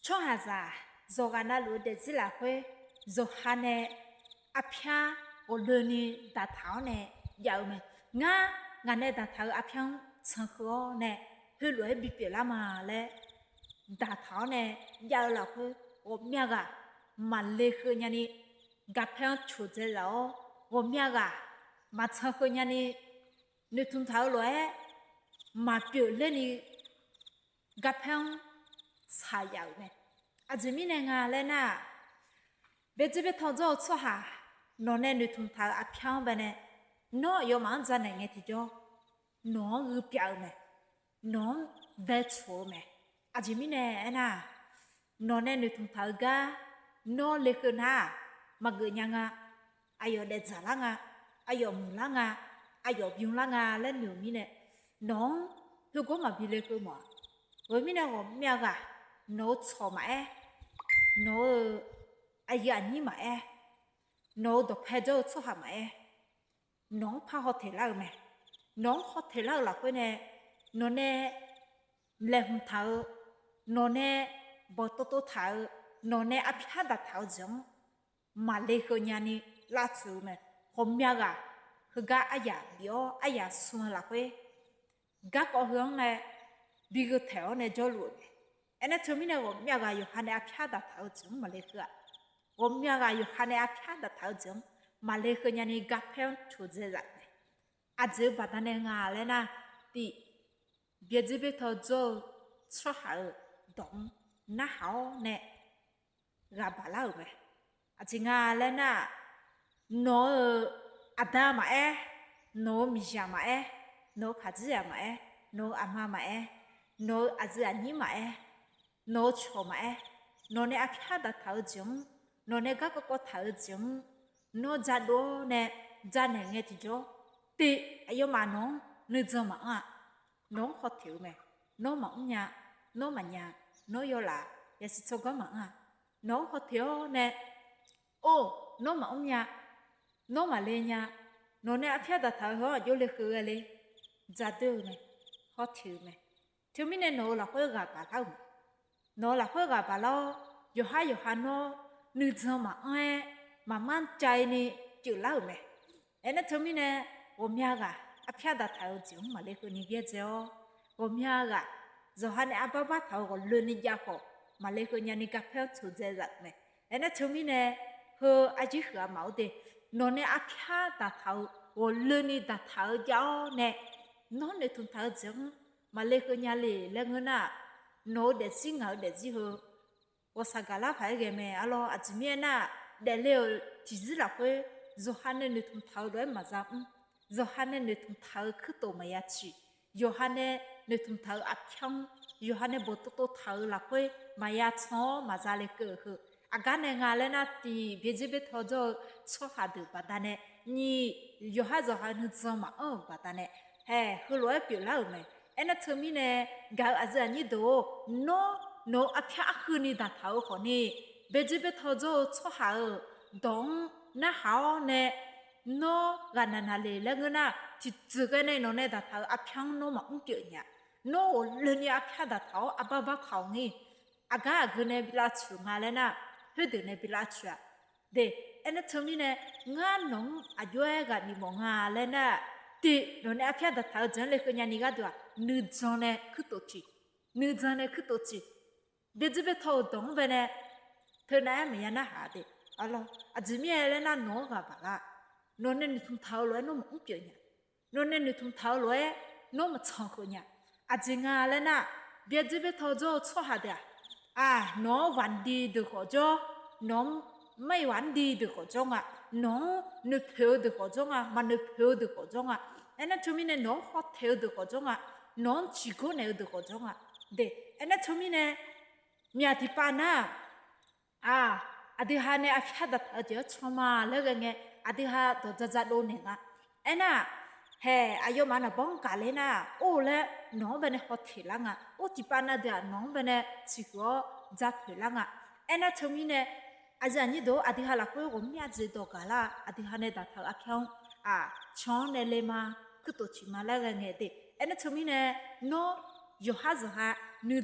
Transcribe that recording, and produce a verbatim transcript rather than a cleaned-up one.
Tsawrhaqzaq yawqghaq navluf-eu daefzir lafkhoer yawqha nae arpyar ghawqloeni daqtaq-awr nae jav-eu mae. Ngar, ngaq nae daqtaq-eu arpyar-anr tsanr heu-awr nae heulof-aer bipyeuf lar ma laer daqtaq-awr nae jav-eu lafkhoer ghawqmya ghaq maqle heu nyani garpaer-anr coqdzae zaf-awr, ghawqmya ghaq maqtsanr heu nyani noeqtmq taq-eu lof-aer maqpyeuf lerni garpaer-anr shaqyaf-euq mae. Aqjeq mirnae nga laer nar-aq, byaerdzer byaertaw dzawr-eu tsawrhaq nawq nae noeqtmq taq-eu arpyar-anr baenae nawr aqyawfmaf-anr janaeq ngae tiqjawr nawq-anr ghuipyav-eu mae. Nawq-anr baetsoq-eu mae. Aqjeq mirnae aernar-aq, nawq nae noeqtmq taq-eu gar nawr le heu nar-aq, maqgeuf nya nga. Aqyawf daefdzaq lar nga, aqyawf muiqlar nga, aqyawf bymr lar nga laer noeq-euq mirnae, nawq-anr heugawr maqbi le heu mawf-aq. Heu mirnae ghawqmya ghaq nawq-eu tsawq maqaer, nawq-eu aqyuif aqnyir maqaer, nawq-eu dawqpae jawr-eu tsawrhaq maqaer, nawq-anr par hawteq lar-eu mae. Nawq-anr hawteq lar-eu lafkhoer nae nawq nae laeqhmq taq-eu, nawq nae bawqtov tov taq-eu, nawq nae arpyar daqtaq-eu jeq-anr maqle heu nyani lavtsoeq-eu mae. Ghawqmya ghaq heugar aryaq bif-awr aryaq smr-eu lafkhoer garkawv heu-anr nae bi gheu taeq-awr nae jawrluf-euq mae. Aernar teumirnae ghawqmya ghaq yawqha nae arpyar daqtaq-eu jeq-anr maqle heu-aq, ghawqmya ghaq yawqha nae arpyar daqtaq-eu jeq-anr maqle heu nyani garpaer-anr coqdzae zaf mae. Aqjeq-eu baqdanae nga laer nar, tiq, byaerdzer byaertaw dzawr-eu tsawrhaq-euq dawq-anr narhaq-awr nae ghaq baq lar-euq mae. Aqjeq nga laer nar-aq, nawq-euq aqda maqaer, nawq-euq miqzaq maqaer, nawq-euq khaqdzerzaq maqaer, nawq-euq aqma maqaer, nawq-euq aqyuif aqnyir maqaer, nawq-eu cawq maqaer, nawq nae arpyar daqtaq-eu jeq-anr, nawq nae garkawv kawv taq-eu jeq-anr, nawr jadov-awr nae janaeq ngae tiqjawr, tiq, aqyawfmaf nawq-anr nuijan maqanr-aq, nawq-anr hawteq-eu mae. Nawr maqmr nya, nawr maqnya, nawr yawlaf yasiq tsawrganr maqanr-aq, nawq-anr hawteq-awr nae, or, nawr maqmr nya, nawr maqle nya, nawq nae arpyar daqtaq-eu heu-anr aqjox le heu ghae le, jadoer-eu mae, hawteq-eu mae. Teumirnae nawq-euq lafkhoer ghaq baq lar-euq mae. Nawq-euq lafkhoer ghaq baq lar-awr, yawqhar yawqha nawr nuijan maqanr-aer, maqmanr caevni pyeuflar-euq mae. Aernar teumirnae ghawqmya ghaq arpyar daqtaq-eu jeq-anr maqle heuni byaerdzae-awr, ghawqmya ghaq yawqha nae arbar bar taq-eu ghawqloeni jav khawf, maqle heu nyani garpaer-anr coqdzae zaf-euq mae. Aernar teumirnae heu arjir huiq-a maf-awr de, nawq nae arpyar daqtaq-eu ghawqloeni daqtaq-eu jav-awr nae, nawr noeqtmq taq-eu jeq-anr maqle heu nya le laer ngeur nar-aq, nawq-eu daefzir ngaq-eu daefzir heu ghawqshaq gaqlar paq-aer ghae mae arlawr. Aqjeq mirnae aernar-aq, daefle-euq tiqzir lafkhoer yawqha nae noeqtmq taq-eu lof-aer maqza mr, yawqha nae noeqtmq taq-eu kuirtof maqya ciq, yawqha nae noeqtmq taq-eu arpyar-anr, yawqha nae bawqtov tov taq-eu lafkhoer maqya can-awr maqza le keuv-euq heu, aqgar nae nga laer nar, tiq, byaerdzer byaertaw dzawr-eu tsawrhaq deuq baqdanae, nyiq, yawqhar yawqha nuijan maqanr-euq baqdanae, haeq, heulof-aer pyeuflar-euq mae. Aernar teumirnae gaq-eu aqyuif aqnyir deuq-or, nawr nawq-eu arpyar arhuini daqtaq-eu khawfni, byaerdzer byaertaw dzawr-eu tsawrhaq-euq dawq-anr narhaq-awr nae, nawr ghaqnaq naqle laer ngeur nar, tiqdeuq ghae nae nawq nae daqtaq-euq arpyar-anr nawr maqmr pyeuf nya. Nawr ghawqloeni arpyar daqtaq-awr arbar bar taq-awq ngir. Aqgar aqgeu nae bi lavtsoeq nga laer nar, khoerdeuq nae bi lavtsoeq-aq de. Aernar teumirnae, ngar nawq-anr aqjox-aer ghaq bif mawf nga laer nar, tiq, nawq nae arpyar daqtaq-eu jeq-anr le heu nyani gharduq-aq, nuijan nae kuirtof tiq, nuijan nae kuirtof tiq, byaerdzer byaertaw-eu dawq-anr baenae teunav-aer maqya narhaq de. Arlawr, aqjeq mirnae laer nar, nawq-anr ghaq baq lar. Nawq nae noeqtmq taq-eu lof-aer nawr maqmr pyeuf nya. Nawq nae noeqtmq taq-eu lof-aer nawr maqcan keuv nya. Aqjeq nga laer nar, byaerdzer byaertaw dzawr-eu tsawrhaq deuq-aq, aq, nawq-anr ghaqdiq deuq khawf jawr, nawq-anr maiq ghaqdiq deuq khawf jawr nga, nawq-anr noeqpoeq-eu deuq khawf jawr nga, maqnoeqpoeq-eu deuq khawf jawr nga. Aernar teumirnae nawq-anr hawteq-eu deuq khawf jawr nga, nawq-anr ciqgor naeq-eu deuq khawf jawr nga de. Aernar teumirnae myaq tiqpav nar, aq, aqdui ha nae arpyar daqtaq-eu jeq-anr can ma laer ghae ngae, aqdui ha dawq dzaza dov naeq nga. Aernar, haeq, aqyawfmaf naqbawr-anr gaq ler nar, or laer nawq-anr baenae hawteq lar nga. Or tiqpav na deuq-aq nawq-anr baenae siqhuiq-awr dzapoeq lar nga. Aernar teumirnae, aqyuif aqnyir deuq-or, aqdui ha lafkhoer ghawqmya jeq dawq gaq lar, aqdui ha nae daqtaq-eu arpyar-anr, aq, can-awr nae le ma, kuirtof tiq ma laer ghae ngae de. Aernar teumirnae, nawr yawqhar yawqha nuijan